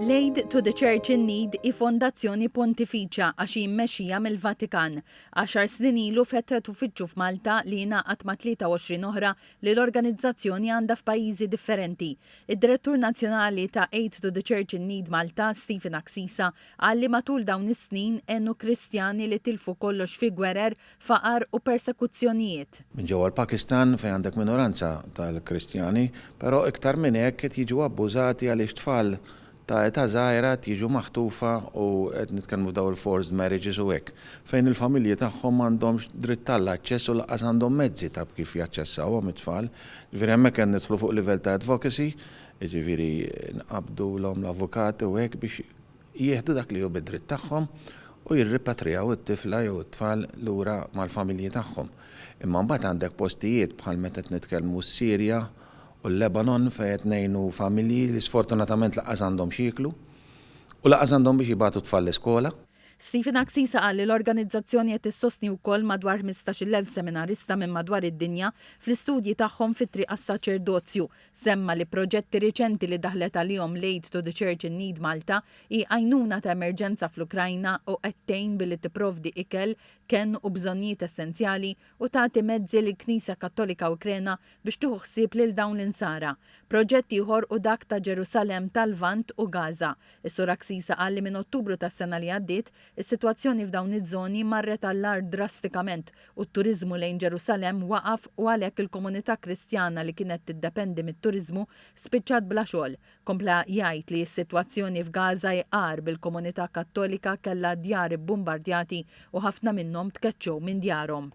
L-Aid to the Church in Need hi fondazzjoni pontifiċja għax hi mmexxija mill-Vatikan. Għaxar snin ilu fetħet uffiċċju f'Malta li jingħaqad ma' 23 oħra li l-organizzazzjoni għandha f'pajjiżi differenti. Id-Direttur Nazzjonali ta' Aid to the Church in Need Malta, Stephen Axisa, qal li matul dawn is-snin għenu Kristjani li tilfu kollox fi gwerer, faqar u persekuzzjonijiet. Minn ġewwa l-Pakistan fejn għandek minoranza tal-Kristjani, però iktar minn hekk qed jiġu abbużati għaliex tfal ta' età żgħira qed jiġu maħtufa u qed nitkellmu f'dawn il-forced marriages u hekk, fejn il-familji tagħhom m'għandhomx dritt għall-aċċess u lanqas għandhom mezzi ta' kif jaċċessawhom it-tfal. Jiġifieri hemmhekk qed nidħlu fuq livell ta' advocacy, jiġifieri nqabbdulhom l-avukati u hekk biex jieħdu dak li hu bi dritt tagħhom u jirripatrijaw it-tifla jew it-tfal lura mal-familji tagħhom. Imma mbagħad għandek postijiet bħal meta qed nitkellmu s-Sirja u l-Lebanon fejn qed ngħinu familji li sfortunatament lanqas għandhom x'jieklu u lanqas għandhom biex jibagħtu t-tfal l-iskola. Stephen Axisa qal li l-organizzazzjoni qed issostni wkoll madwar 15,000 seminarista minn madwar id-dinja fl-istudji tagħhom fit-triq għas-saċerdozju Semma li proġetti riċenti li daħlet għalihom l-Aid to the Church in Need Malta hi għajnuna ta' emerġenza fl-Ukrajna u qed tgħin billi tipprovdi ikel, kenn u bżonnijiet essenzjali u tagħti mezzi lill-Knisja Kattolika Ukrena biex tieħu ħsieb lil dawn l-Insara. Proġett ieħor hu dak ta' Ġerusalemm tal-Lvant u Gaza. Is-Sur Axisa qal li minn Ottubru tas-sena li għaddiet, is-sitwazzjoni f'dawn iż-żoni marret għall-agħar drastikament u t-turiżmu lejn Ġerusalemm waqaf u għalhekk il-komunità Kristjana li kienet tiddependi mit-turiżmu spiċċat bla xogħol. Kompla jgħid li s-sitwazzjoni f'Gaża hi agħar bil-komunità Kattolika kellha djar ibbumbardjati u ħafna minnhom tkeċċew minn djarhom.